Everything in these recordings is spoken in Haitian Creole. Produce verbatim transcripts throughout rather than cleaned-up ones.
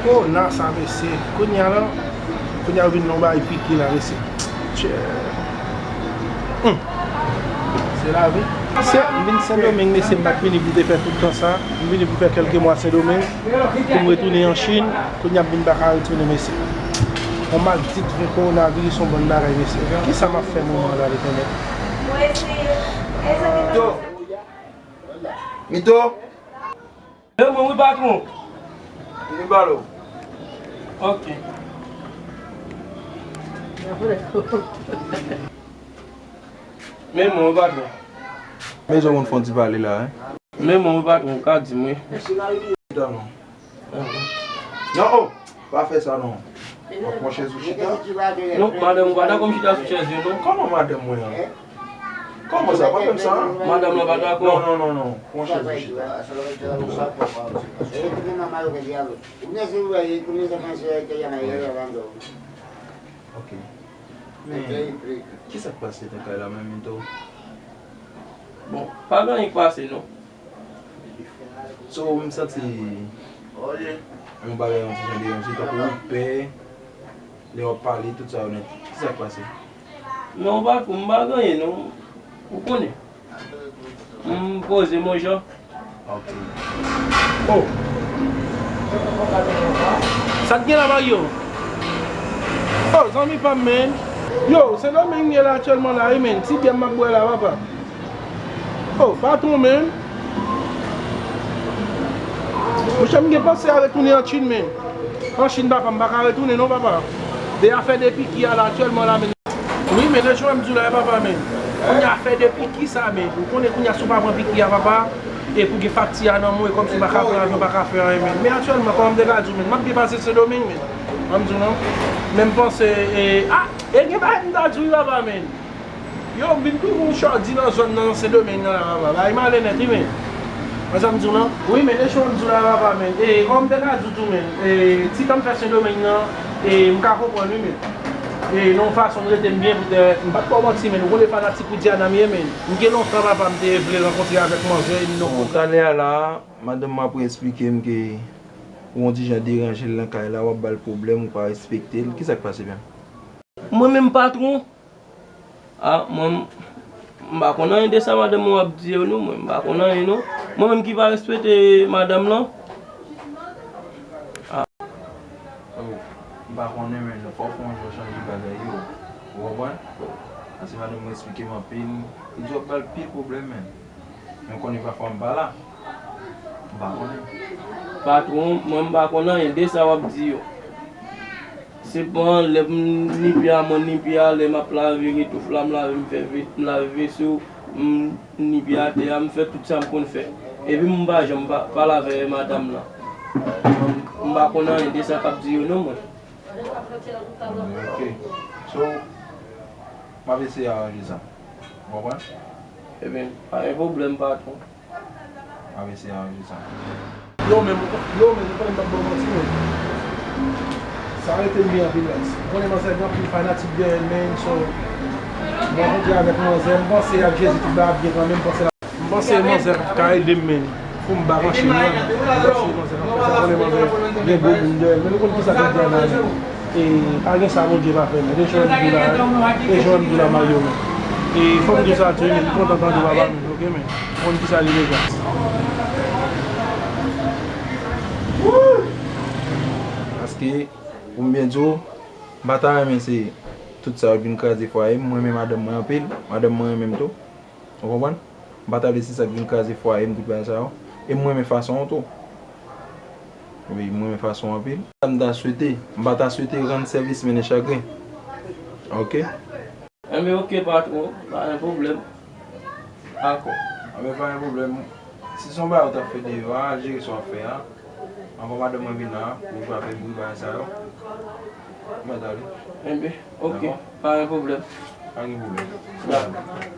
Kòwona sa, mesye. Kounye a la, kounye a yo vin nan yon bagay piki la, mesye. Tchè. Hum. Se lavi. Se, m vin Sendomeng, mesye, m pa t vini pou te fè tout tan sa. M vini pou fè kèlke mwa Sendomeng, pou m retounen an Chin. Kounye a m vin pa ka retounen, mesye. Yon maldit vin kowonaviris, yon bann bagay, mesye. Kisa m ap fè moman an la, Letènèl? Mito! Mito! E mwen wi, patwon. Vin pale w. Ok. Men mwen wi, patwon. Men jan w konn fè yon ti pale la, hein? Men mwen wi, patwon, ou ka di m wi. Chita non. Non, oh, pa fè sa non. W ap pran chèz ou chita. Non, madanm, ou pa dakò m chita sou chèz yo, non. Kòman madanm mwen an? Kòman sa? Pa fè m sa, hein? Madanm lan pa dakò. Non, non, non, non. Pran chèz ou chita. Ok. Men, kisa k pase nan kay la menm, Mito? Bon, pa gen anyen k pase, non. So, m santi yon bagay yon ti jan deranje, tankou ou pè, lè w ap pale, tout sa yo nèt. Kisa k pase? Non, patwon, m pa gen anyen, non. Ou konnen. M poze, mon jan. Ok. Oh! Sa k gen la, Mario? Oh, zanmi pa m, men. Yo, Sendomeng m ye la aktyèlman la, wi, men. Ti byè m ap bwè la, papa. Oh, patwon, men. Monchè, m gen panse a retounen an Chin, men. An Chin, papa, m pa ka retounen, non, papa. De afè de piki a la, aktyèlman la, men. Wi, men, lè jan m di w la, papa, men. Kounye a afè de piki sa, men. Ou konnen kounye a si w pa pran piki a, papa, e pou gen fakti a nan men w, e kòmsi w pa ka pran avyon, w pa ka fè anyen, men. Men aktyèlman, kòman m te ka di w, men, m ap byen pase Sendomeng, men. Ban m di w, non. Men m panse, e, a, e gen bagay m ta di w, papa, men. Yo, m vin twouve yon chòdi nan zòn nan, nan Sendomeng nan la, papa. Bagay malè nèt, wi, men. Wè sa m di w lan? Wi, men, e jan m di w la, papa, men. E, kòm m te ka di w tou, men. E, ti tan m fè Sendomeng nan, e, m ka konprann, wi, men. E, nan yon fason, m rete m byen, poutèt, m pa t ba w manti, men. Ou konnen fanatik Widiana m ye, men. M gen lontan, papa, m te vle rankontre avèk manzè, e m nan... Bon, talè a la, madanm mwen apre eksplike m ke ou yon ti jan deranje l nan kay la, w ap ba l pwoblèm, ou pa respekte l. Kisa k pase, menm? Mwen menm patwon? A, mwen, m pa konn anyen de sa madanm mwen ap di yo, non, mwen, m pa konn anyen, non. Mwen menm ki pa respekte madanm lan. A. Oh, m pa konnen, men fò w fè yon jan chanje bagay yo. Ou konprann? Paske madanm mwen eksplike m anpil, li di w ap ba l pil pwoblèm, men. Men konnen pafwa m pa la. M pa konnen. Patwon, mwen m pa konn anyen de sa w ap di yo. Sepan, lè m ni pye a, mwen ni pye a, lè m ap lave retouf la, m lave, m fè ve-, m lave veso, m ni pye atè a, m fè tout sa m konn fè. Epi m pa janm pa, pale avè madanm lan. M pa konn anyen de sa k ap di yo non mwen. Ok. So, m ap eseye aranje sa. Ou konprann? Ebyen, pa gen pwoblèm, patwon. M ap eseye aranje sa. Yo menm, yo menm, ou konnen m p ap ba w manti, men. Sa rete m byen anpil, guys. Ou konnen manzè gen anpil fanatik dèyè l, men, so, m rankontre avèk manzè, m panse ak Jezi tout bagay ap byen kanmenm, m panse l ap M panse manzè ka ede m, men, pou m ba manche mwen. M panse manzè ka fè sa, konnen manzè gen gwo moun dèyè l. Men nou konn kisa k ap di a la, men. E pa gen sa Bondye pa fè, men. E jan m di w la, e jan m di w la, Mario, men. E fò m di w sa tou, men, m kontan tande w, papa, men, ok, men. Ou konn kisa li deja. Paske, pou m byen di w, m pa ta renmen se tout sa yo vin kraze fwaye m. Mwen renmen madanm mwen anpil, madanm mwen renmen m tou. Ou konprann? M pa ta vle se sa k vin kraze fwaye m, tout bagay sa yo. E m renmen fason w tou. Wi, m renmen fason w anpil. Sa m ta swete, m pa ta swete rann sèvis mennen chagren. Ok? Enben, ok, patwon, pa gen pwoblèm. Dakò. Enben, pa gen pwoblèm. Si se yon bagay ou t ap fè deyò a, al jere sa w ap fè a. Anvan madanm mwen vin la, pou l pa fè bri bagay sa yo. Mwen t ale. Enben, ok, dakò? Pa gen pwoblèm. Pa gen pwoblèm. Dakò.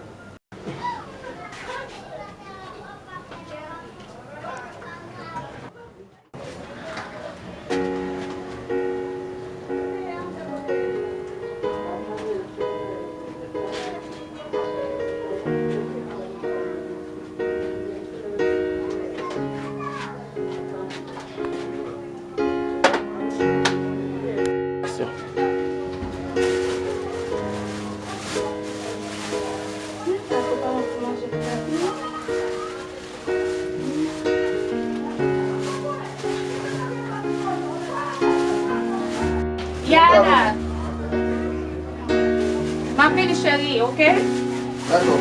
Yana, m ap vini, cheri, oke? Dakò.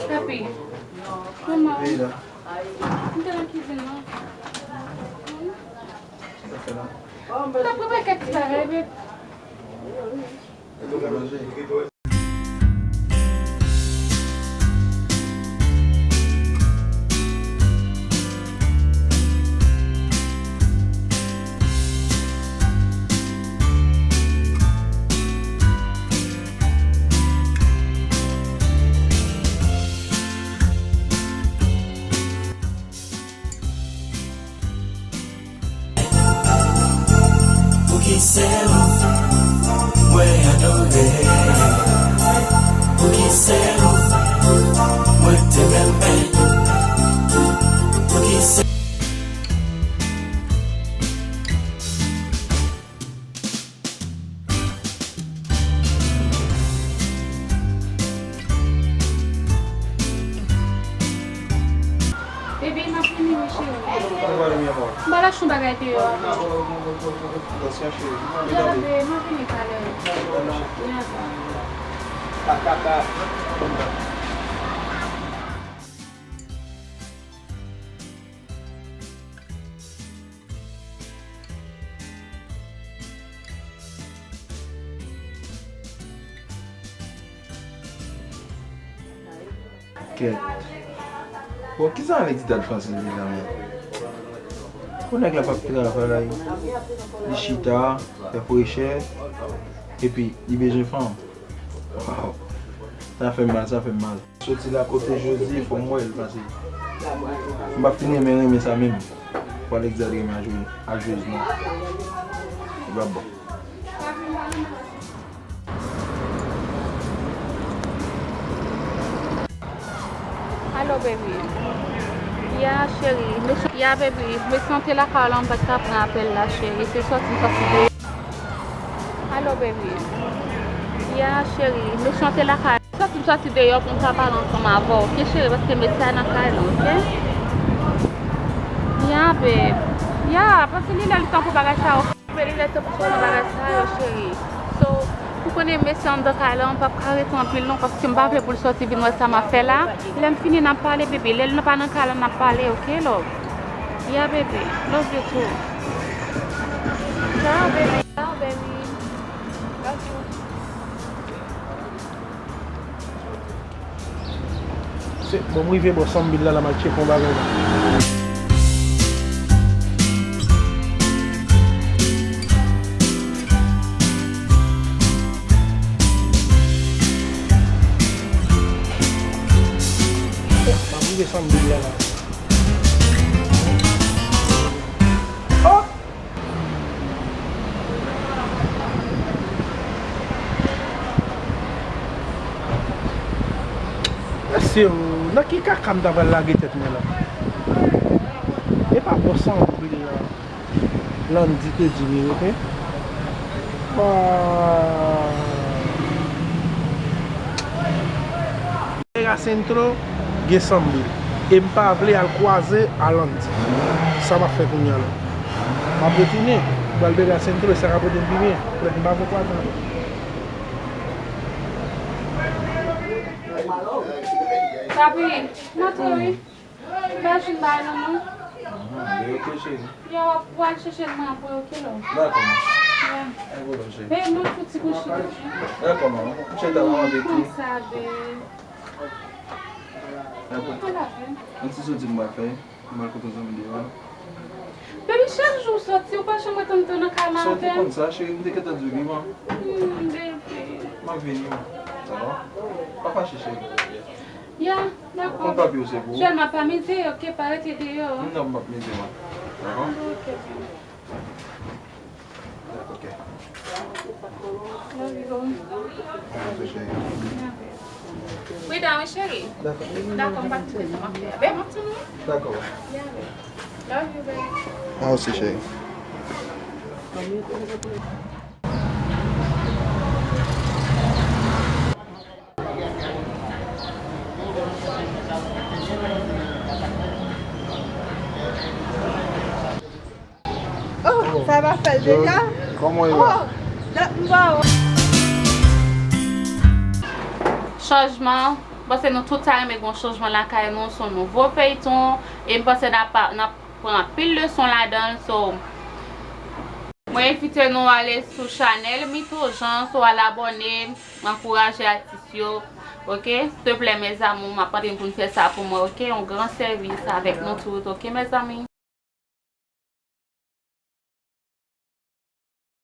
Papi, manman, m te nan kizin nan. M t ap prepare kèk ti bagay, babe. Poukisa ou mwen adore? Poukisa ou mwen te renmen? Poukisa Baby, m ap vini wi, cheri. Mwen pral vini ankò. M pral achte yon bagay deyò avan. Attention, chérie. Ya, baby, m ap vini talè. Ya, baby. Kèt. Bon, kisa Alex di al Fransay deja menm? Bon, nèg la p ap travay. Li chita, fè frechè, epi li bezwen fanm. Waw. Sa fè m mal, sa fè m mal. Soti la kote Josie, fò m wè l pase. M pa fin renmen, renmen sa menm. Pou Alex al renmen a Josie, a Josie non. Li p ap bon. Alo, baby. Ya, cheri. Mesye, ya, baby. Mesye an te lakay la, m pa t ka pran apèl la, cheri. Se sòti m sòti deyò. Alo, baby. Ya, cheri. Mesye an te lakay la. Sòti m sòti deyò pou m ka pale ansanm avè w, oke, cheri? Paske mesye a nan kay la, oke? Ya, babe. Ya, paske li lè li tan pou bagay sa yo. Baby, lè tan pou fè bagay sa yo, cheri. So, ou konnen mesye anndan kay la, m p ap ka rete anpil non, paske m pa vle pou l sòti vin wè sa m ap fè la. Lè m fini, n ap pale, baby. Lè l pa nan kay la, n ap pale, oke, love? Yeah, baby. Love you too. Ciao, baby. Ciao, baby. Love you. Se, bon, m rive bò Sanmbil la, la m al tcheke yon bagay la. M ap rive Sanmbil la, la. Oh! Mesye o, nan ki kaka m ta pral lage tèt mwen la? E pa bò Sanmbil la Landy te di m, oke? Ah. Vega Centro gen Sanmbil. E m pa vle al kwaze a Landy. Sa m ap fè kounye a la? M ap retounen. M pral Vega Centro, e sa k ap rete m pi byen. Frèt, m pa vle kwaze ankò. Papi, m antre wi. M pa jwenn bagay nan men w. Aham, ben oke, cheri. Yo, w ap, w al chèche l mwen apre, oke, love? Dakò, ma. Yeah. Pa gen pwoblèm, cheri. Babe, mwen fouti kouche. Dakò, ma. Kouche ta, maman, beti. Konsa, babe. Dakò. Ala, babe. Yon ti soti m pral fè. M pral kote yon zanmi deyò a. Baby, chak jou w soti, ou pa janm ret andedan nan kay la avè m. Soti konsa, cheri, m te gentan di w wi, man. Hmm, baby. M ap vini, man. Dakò? Pa fache, cheri. Ya, dakò. Ou konn papi yo se pou ou. Sèlman pa mize, oke, pa rete deyò. Non, m p ap mize, man. Dakò? Oke, baby. Oke. Love you. Love you, cheri. Prida, wi, cheri. Dakò. Dakò, m pa kite sa m ap fè a. Babe, m ap tann ou. Dakò. Yeah, babe. Love you, babe. Mwen osi, cheri. Mwen, mwen, mwen, mwen. Fè l deja. Comment il va? Oh, dat m pa wè. Chanjman. Paske nou tout ta renmen gen yon chanjman lakay nou, se yon nouvo feyton. E m panse n ap, n ap pran anpil leson ladan l. So, mwen envite nou ale sou chanèl Mito Jean, so al abòne, ankouraje atis yo. Ok? Silteplè, mes amours, m ap mande n pou n fè sa pou mwen, ok? Yon gran sèvis avèk nou tout, ok, mezanmi?